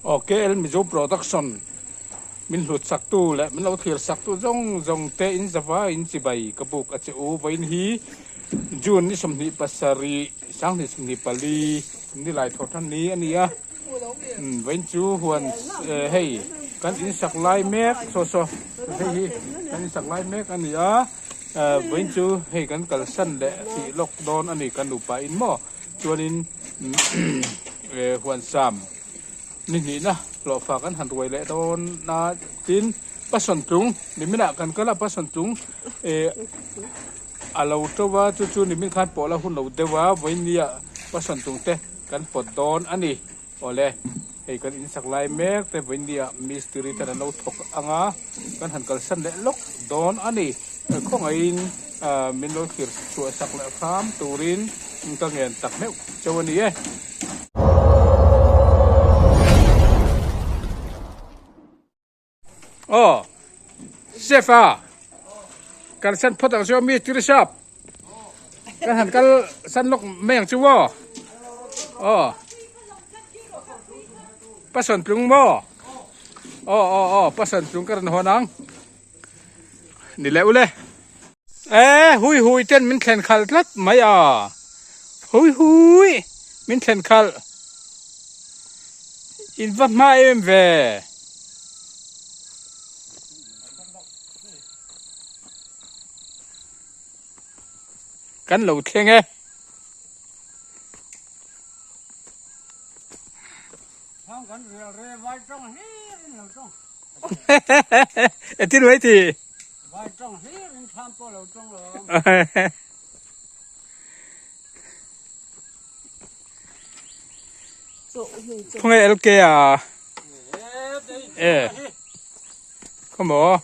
Aw KL Mizo Production min hlut sak tu leh min lo thlir sak tu zawng zawng te in zava in chibai ka buk a che u. Vawiin hi June ni 27 2024 nilai thawh than ni a ni a. Vawiin chu huan hei kan in sak lai mek saw saw hei hi kan in sak lai mek a ni a. Vawiin chu hei kan kalsan leh tih lawk dawn a ni kan nupa in maw. Chuanin huansam ni hnihna hlawhfa kan han ruai leh dawn a, tin Pasawntlung niminah kan kal a, Pasawntlung a lo to va, chu chu nimin khan pawh la hun lo deuh a, vawinia Pasawntlung te kan pawt dawn a ni. Awle, hei kan insak lai mek te vawinia mistiri ten an lo thawk ang a, kan han kalsan leh lawk dawn a ni. Khawngaihin min lo thlir chhuah sak leh hram turin ka ngen tak meuh cheu a ni e. Aw, Chef a, kan san phawt ang chu mi tiri shop. Kan han kal san lawk mai ang chu aw. Aw. Pasawn tlung maw? Aw aw aw pasawn tlung ka rawn hawn ang. Ni leh ule. E hui hui ten min thlen khalh tlat mai a. Hui hui min thlen khalh. In va hma em ve. Kan lo thleng e. E tin mai ti. Khawnge LK a? E. Khawmaw.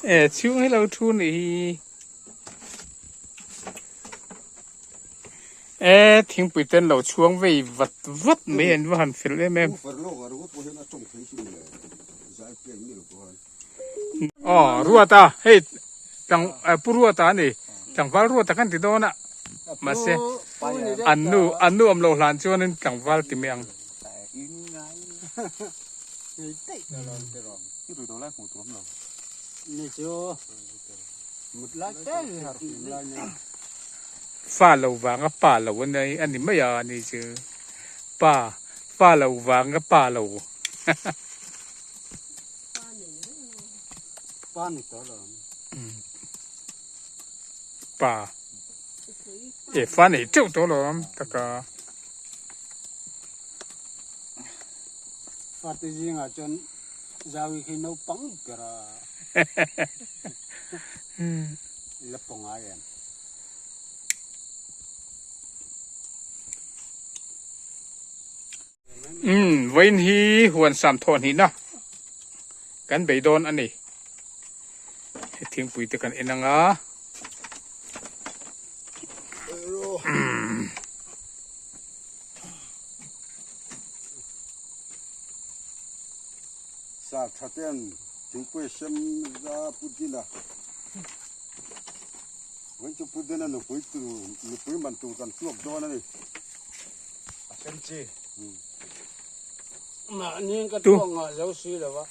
E chhung hi lo thu nih hi. E thingpui ten lo chhuang vei vat vat mai an va han fel em em. Aw Ruata hei tlang pu Ruata a ni tlangval Ruata kan ti dawn a mahse an nu an nu awm loh hlan chuanin tlangval ti mai ang. Fa lo vanga pa lo a ni a ni mai a ni chu pa fa lo vanga pa lo. Pa e fa nei teuh tawh lo awm taka. Fate zingah chuan Zawi khi naupang ber a la paw ngai em. Umm vawiin hi huan sam thawh hnihna kan bei dawn a ni. He thingpui te kan en ang a. Umm. Sa tha ten thingpui sem za pudina. Vawiin chu pudina nupui tur nupui man tur kan tuak dawn a ni. A sem chi. Mahni ka tuak ngah zo si lo a.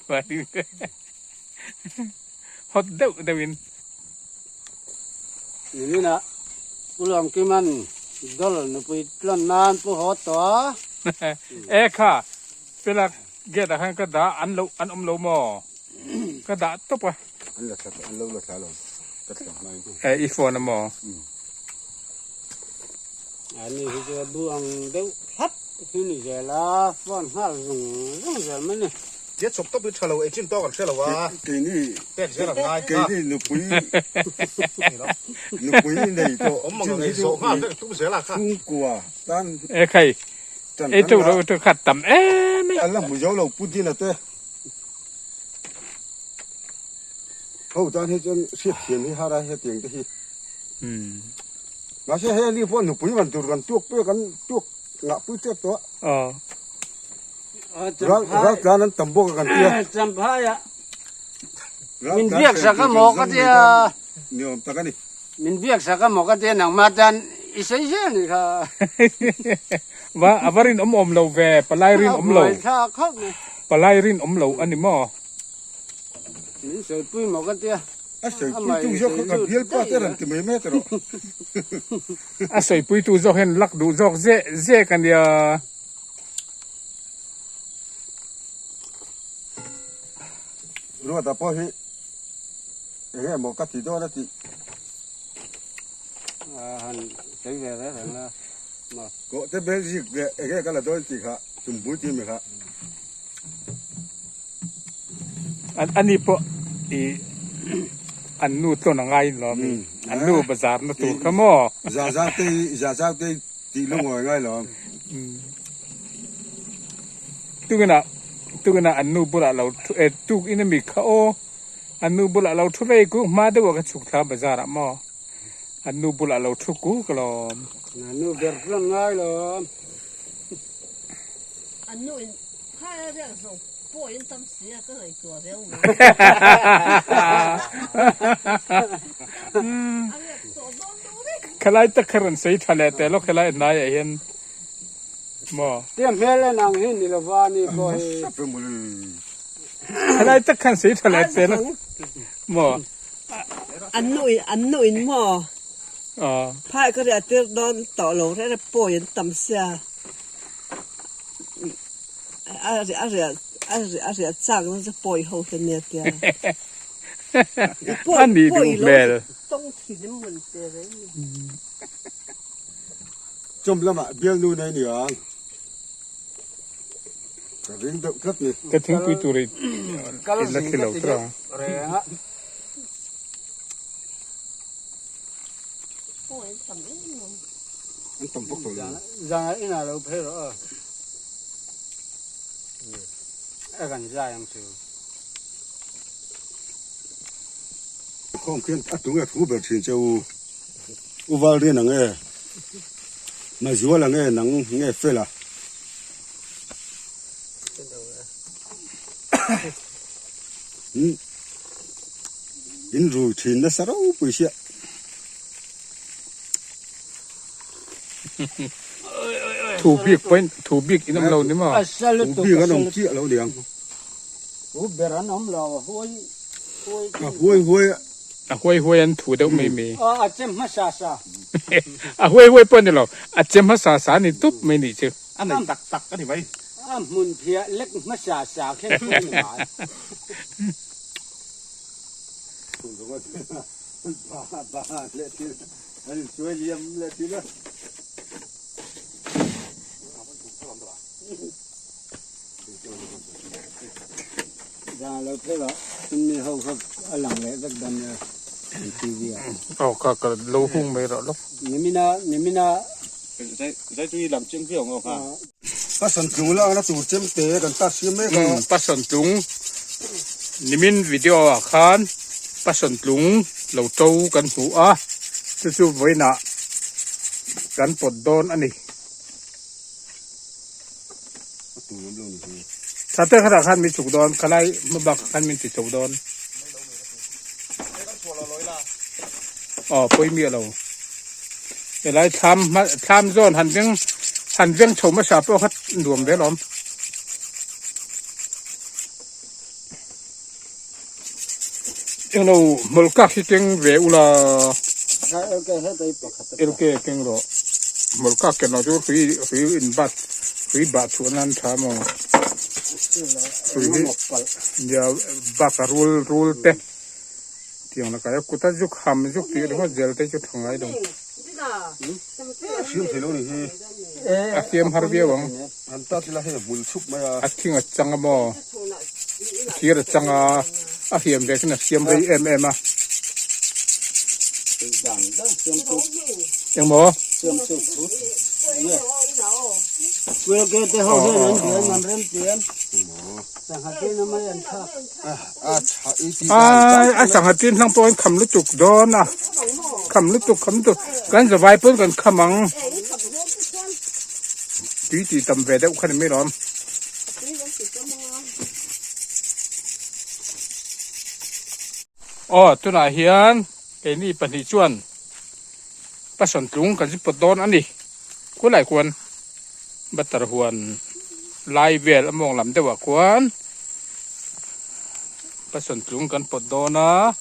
Mahni hot deuh deuh in. Nimin ah Pu Lawmkima'n dol nupui tlawn nan pu haw tawh a. E kha, Fela gate ah khan ka dah an lo an awm lo maw? Ka dah tawp a. An la thla an lo la thla lo ka thla hma in. E i phone a maw? Ani hi chu a bu ang deuh thlap hi ni zel a, phone nghal zung zung zel mai ni. Tia chhawp tawp hi tha lo, ei chin tawk an hre lo a, Keini pek zel an ngai kha. Keini nupui nupui nei tawh Awm ang ang ei zawh nghal vek tum zel a kha. Chhungkua tan E khai, tan ei kan teuh la lo teuh khat tam em e. An la hmu zo lo Pu Dina te. Ho tan hi chuan hriat thiam hi har a hetiang te hi. Mahse hei ani pawh nupui man tur kan tuak pek an tuak ngah pui tep tawh a. Ral ral tlan an tam bawk a kan tia. Champhai ah min biak sak a maw ka tia. Ni awm tak a ni. Min biak sak a maw ka tia nangmah tan i sawi zel ni kha. Va a va rinawm awm lo ve, palai rinawm lo. A buai thlak khawp mai. Palai rinawm lo a ni maw? Min sawipui maw ka tia. A sawipuitu zawk kha ka bialpa te rawn ti mai mai ta rawh. A sawipuitu zawk hian lak duh zawk zeh zek a nia. Ruata pawh hi eng emaw ka ti dawn a tih. Han sawi ve reng reng la. Kawh te bel zik leh eng nge ka la dawn tih kha tumpui tih mi kha. Ani pawh i an nu tlawn a ngai lo mi an nu bazar na tur kha maw. Za zau te za zau te tih lungawi ngai lo. Tungina tungina an nu bulah lo thu e tuk in ami kha aw an nu bulah lo thu vei ku hma deuh ah ka chhuk thla bazar ah maw an nu bulah lo thu ku ka lawm. An nu ber tlawn ngai lo. An nu in Phai a riak zo pawh in tam si a ka ngaihtuah viau mai. A riak tawh dawn lo vek. Khalai tak kha rawn sawi tha leh teh lawk helai hnaiah hian maw. Tia hmel en ang hi ni lova ni pawh hi. Khalai tak khan sawi tha leh teh lawk maw. An nu in an nu in maw. Phai ka riah tir dawn tawh lo reng reng pawi an tam sia. A riah a riah chak na chu pawi ho hian nia tia. A nih duh hmel. Tawng thin em rawn pe reng ni. Chawm lamah bialnu nei ni ang. Ka ring deuh tlat ni. Ka thingpui tur i la thli lo tawh ang. Pawi an tam em em. An tam vak tawh lo. Zan inah lo phei rawh aw. A kan zai ang chu. Khawm khian a tunge thu ber thin che u. U Valrin ang e. Mazual ang e nang nge fel a. In rui thin nasa ropui sia. Thu bik pawhin thu bik in awm lo ni maw? Thu bik an awm chiah lo niang. Thu ber an awm lo, a huai huai. A huai huai. A huai huai an thu deuh mai mai. A chem hmasa sa. A huai huai pawh ni lo, a chem hmasa sa ni tup mai nih chu. A nei tak tak a ni mai. A hmun phiah lek hmasa sa khen thu ni mai. Ba ba leh thil an insuai liam leh thin a. Zan lo phei rawh, in mi ho kha a lang leh vek dan nia TV ah. Aw ka ka lo hung mai rawh lawk. Nimina nimina. Zai chu i lam chiang viau ang aw kha. Pasan tlung lakna tur chemte kan tar siam mek a. Pasan tlung nimin video ah khan pasan tlung lo to kan hmu a, chu chu vawiinah kan pawt dawn a ni. Thate khatah khan min chuk dawn, khalai hmabak khan min ti chho dawn. Aw pawi miah lo. Helai thlam thlam zawn han veng han veng chho hmasa pawh kha nuam ve lawm. Englo hmawlh kak hi keng ve ula. LK keng rawh. Hmawlh kak ken lo chu hrui hrui in bat hrui bah chhuah nan tha maw. Hrui hi nia bak a rul rul te. Tiang lakah hian kut a zuk ham zuk tih ringawt zel te chu tha ngai lo. Siam thei lo ni hi. A siam har viau ang. An ta tila hei a hmul chhup mai a. A thing a chang a maw? A thir a chang a, a hiam ve khin a siam rei em em a. Engmaw? A sangha tin hlang pawhin kham lutuk dawn a kham lutuk kham lutuk kan zavai pawn kan kham ang tui tih tam ve deuh kha ni mai lawm. Aw tunah hian keini pahnih chuan. Passion tlung kan zip pawt dawn a ni. Khulai khuan butter huan lai vel a mawng lam deuhah khuan passion tlung kan pawt dawn a.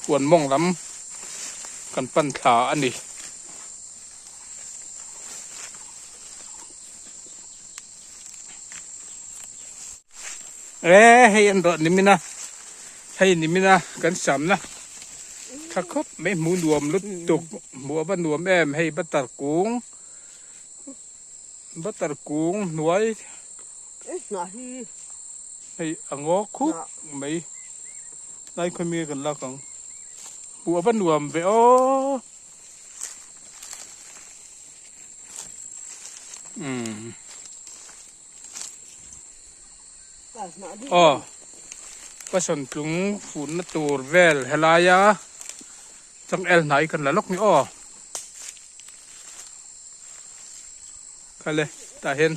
Huan mawng lam kan pan thla a ni. E hei an rawh nimina hei nimina kan samna tha khawp mai hmuh nuam lutuk hmuh a va nuam em hei butter kung butter kung hnuai hei a ngaw khup mai lai khawi mi kan lak ang hmuh a va nuam ve aw. Aw passion tlung funna tur vel helaia changel hnai kan la lawk ni aw khale tah hian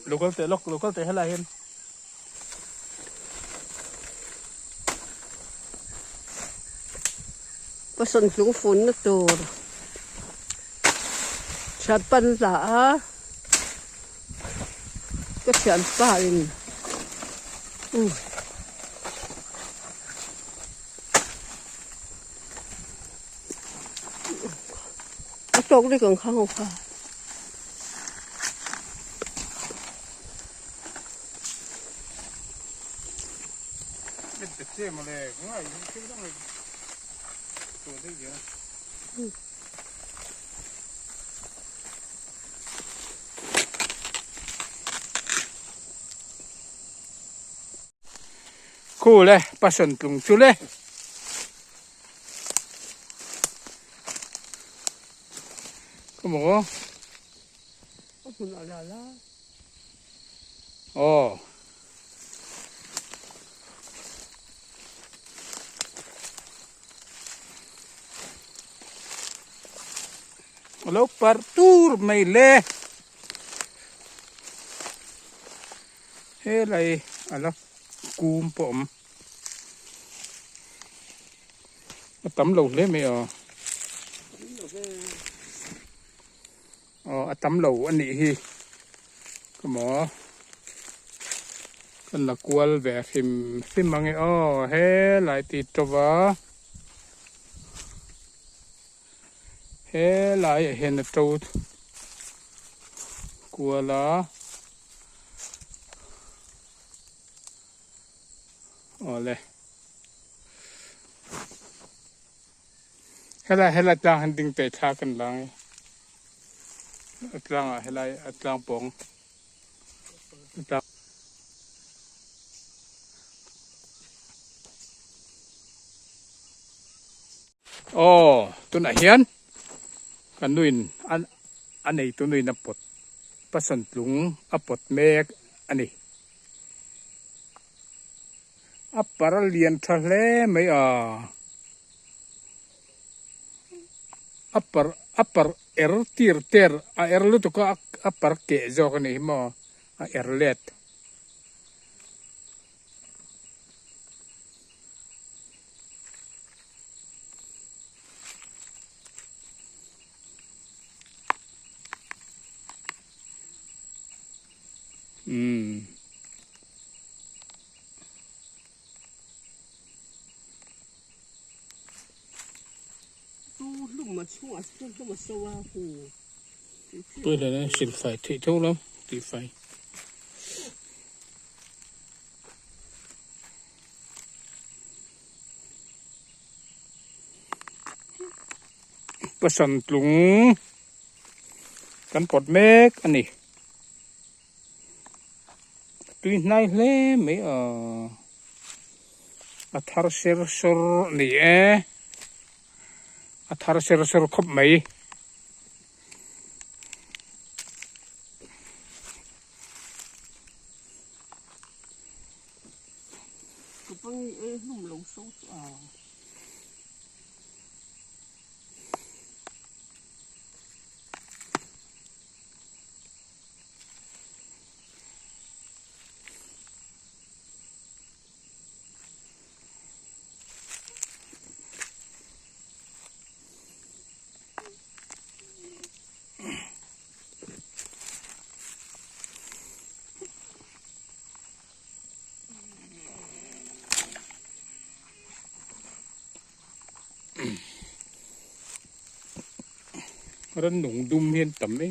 local teh lawk local teh helai hian. Passion tlung funna tur thian pan la a ka thianpa in umm a tawk lek ang kha ho kha. Khu le passion tlung chu le. Có một Aw. A lo par tur mai le. Helai a la kum pawh awm. A tam lo hle mai aw. Aw a tam lo a nih hi ka maw kan la kual ve hrim hrim ang e aw helai ti tova helai ah hian a to kual a awle. Helai helai tlang han ding te thla kan la nge a tlang ah helai a tlang pawng aw tunah hian kan nuin a neitu nuin a pawt passion tlung a pawt mek a ni. A par a lian tha hle mai a, a par a par er tir ter a er lutuk a a par keh zawk a nih hi maw a er let. Umm. Tôi là xin phải thị thâu lắm thì phải passion tlung kan pawt mek a ni. Tui hnai hle mai a, a thar ser sawr a ni e, a thar ser sawr khawp mai. Rannung dum hi an tam e.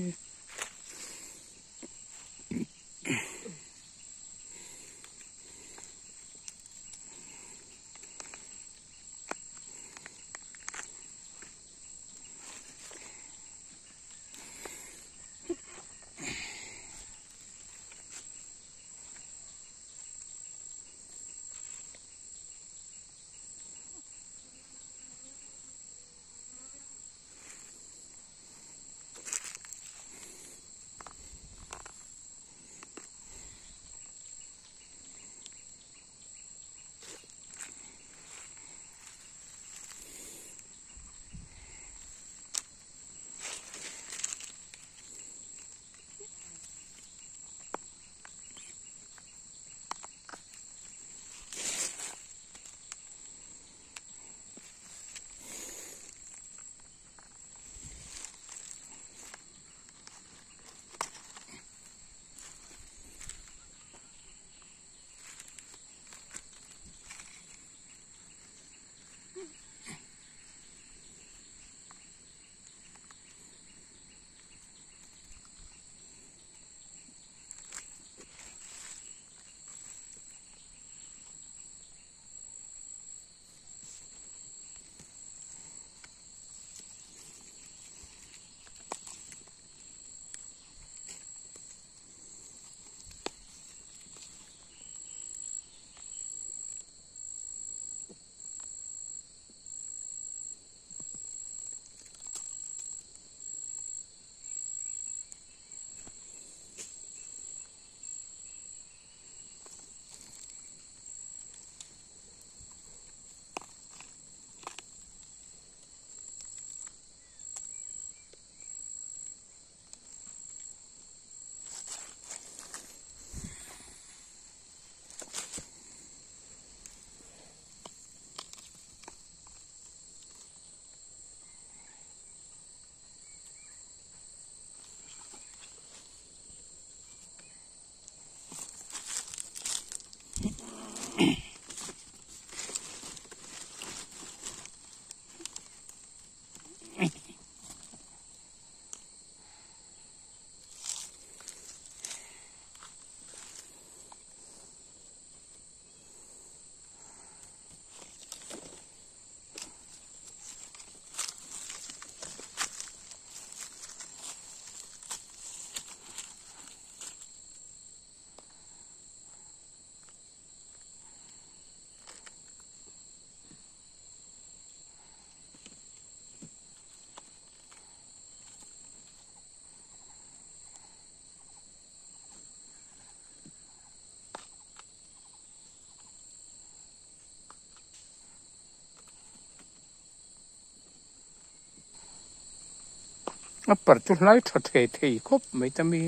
A parh chu hlai tha thei thei khawp mai ta mi.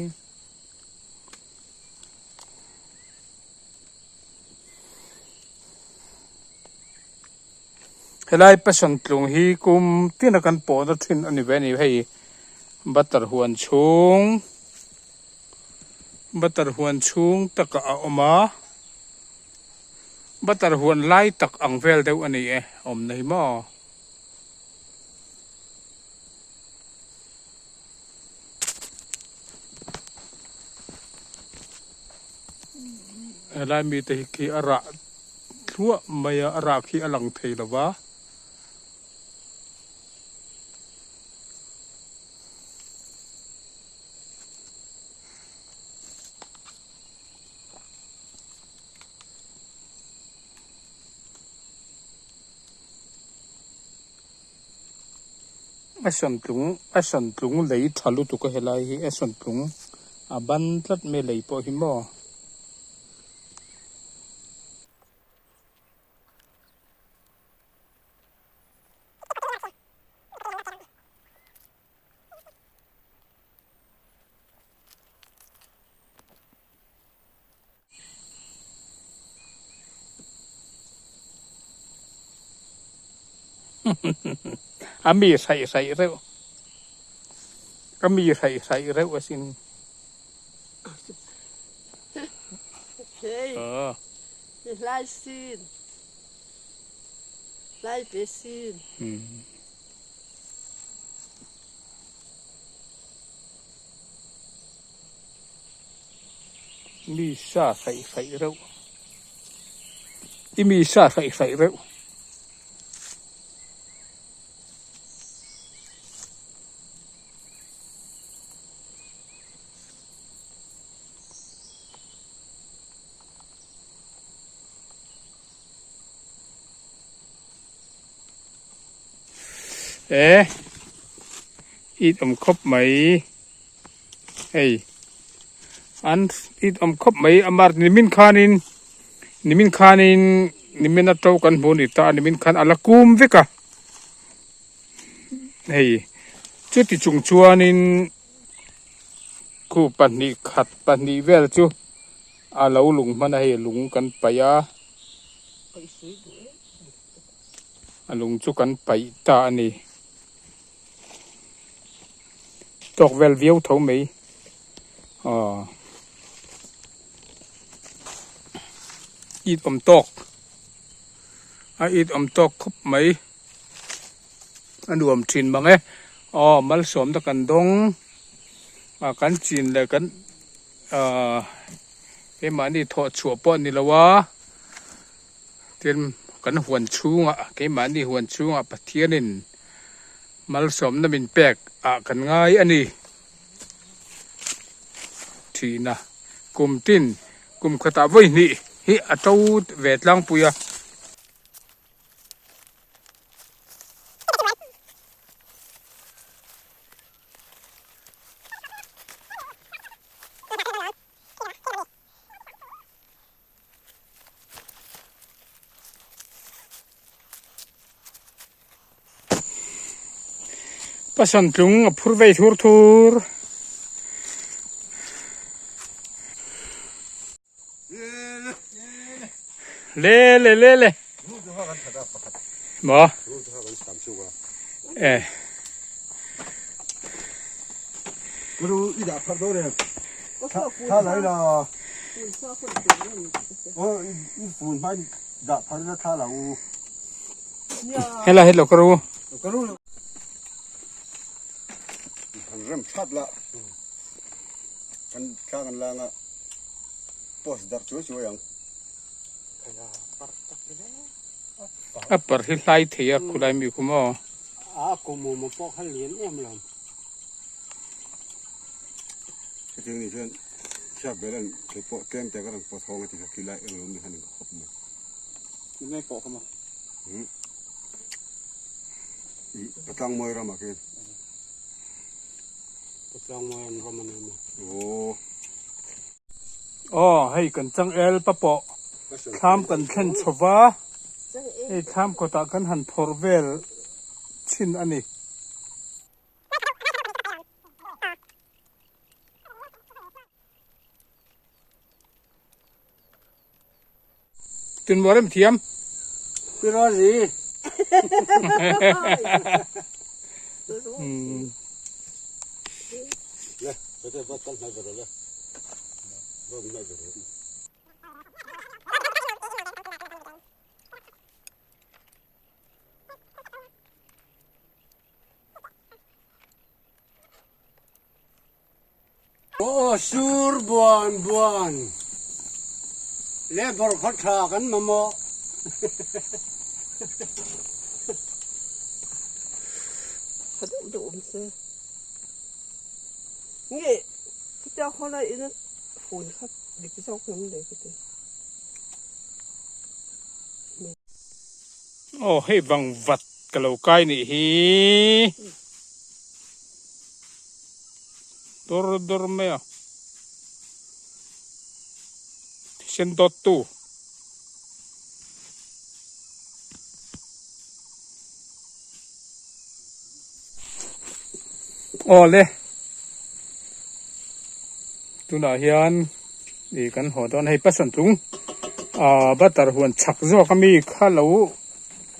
Helai passion tlung hi kum tin a kan pawhna thin a ni ve a ni hei butter huan chhung butter huan chhung takah a awm a butter huan lai tak ang vel deuh a ni e awmna hi maw. Helai mite hi khi a rah thluah mai a, a rah khi a lang thei lo va. A sawntlung a sawntlung lei tha lutuk a helai hi a sawntlung a ban tlat mai lei pawh hi maw. A mi hraih hraih reuh a mi hraih hraih reuh asin. Hei hlai sin hlai pe sin. Mi sa hraih hraih reuh. I mi sa hraih hraih reuh. E it awm khawp mai hei an it awm khawp mai a mar nimin khanin nimin khanin nimin a to kan hmu a ni ta a nimin khan a la kum vek a hei chuti chung chuanin khu pahnih khat pahnih vel chu a lo lung hman a hei lung kan paih a. A lung chu kan paih ta a ni. Tawk vel viau tho mai. Aw. It awm tawk. A it awm tawk khawp mai. A nuam thin mang e. Aw malsawmna kan dawng. A kan chin leh kan ah keimahni thawh chhuah pawh a ni lo a. Tin, kan huan chhungah, keimahni huan chhungah Pathianin malsawmna min pek ah kan ngai a ni. Thihna kum tin kum khatah vawi hnih hi a to ve tlangpui a. Passion tlung a phur vei thur thur. Le le le le. Maw? Eh. Helai hi lo ka ru. A par hi hlai thei a khulai mi khu maw. A kum awm pawh kha lian em lo. Hetiang ni chuan hriat ber an thei pawh tlem te ka rawn pawt hawng a ti kha khi lai eng lo mi khan in ka khawp mai. Ti mai pawh kha maw? Umm. I Patlang mawi ramah khian. Patlang mawi an ram a ni maw? Aw. Aw hei kan changel pa pawh thlam kan thlen chho va, hei thlam kawtah kan han phawrh vel thin a ni. Tun maw rem thiam? Pi Rosie. Aw sur buan buan labour khaw tha kan mamawh. Tha deuh deuh awm se. Nge khitiang khaw lai ina phone kha dik zawk ngam le ka ti. Aw hei vang vat ka lo kai nih hi. Dawr dawr mai a. Thisen dawt tu. Aw le. Tunah hian ih kan haw dawn hei passion tlung ah butter huan chak zawk ami kha lo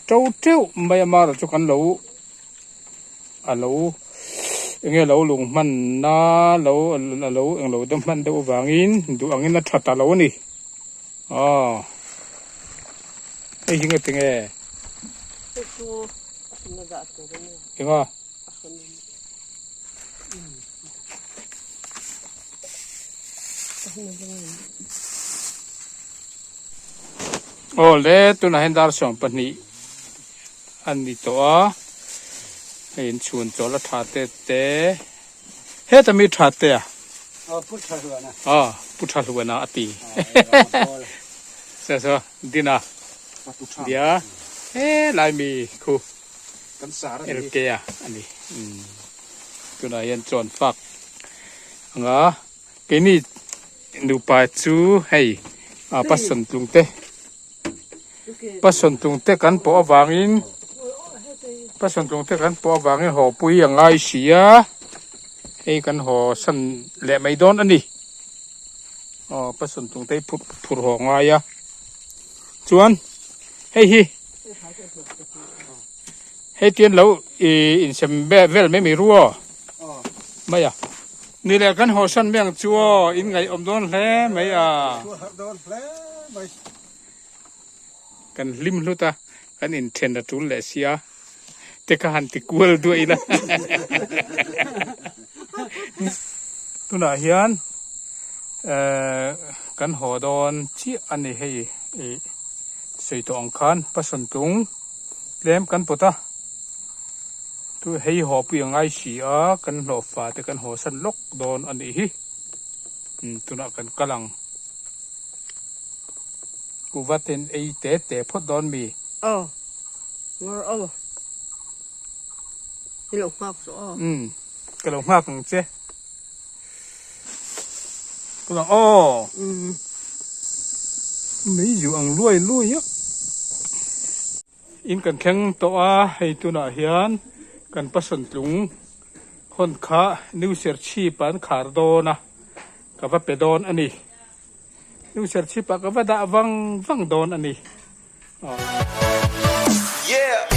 to teuh mai a mara chu kan lo a lo enge lo lung hman na lo a lo englo deuh hman deuh avangin duh angin a tha ta lo a ni aw hei hi nge tinge enga. Aw le tunah hian dar 12 a ni tawh a hei inchhun chawl a tha te te heta mi tha te a Aw pu tha hluana aw pu tha hluana a ti saw saw dina dia helai mi khu LK a ani tunah hian chuan fak anga keini nupa chu hei a passion tlung te passion tlung te kan pawh avangin passion tlung te kan pawh avangin haw pui a ngai si a hei kan haw san leh mai dawn a ni aw passion tlung te hi phur haw a ngai a chuan hei hi. Hei tian lo i insem vel mai mai ru aw mai a. Ni leh kan haw san mai ang chu aw in ngaihawm dawn hle mai a. Kan hlim hlut a kan inthen a tul leh sia te kha han ti kual duah ila. Tunah hian eh kan haw dawn chiah a ni hei ih. Sawi tawh ang khan passion tlung tlem kan pawt a, tu hei haw pui a ngai si a, kan hlawh fa te kan haw san lawk dawn a nih hi, umm tunah kan kal ang. Kuhva ten ei te te phawt dawn mi? Aw, ngawr aw, i lo nghak rawh aw. Umm, ka lo nghak ang che. Ka lo aw. Umm. Mei zu ang luai luai a. In kan thleng tawh a, hei tunah hian kan passion tlung hawn kha New Serchhip ah an khar dawn a, ka va pe dawn a ni. New Serchhip ah ka va dah vang vang dawn a ni. Yeah.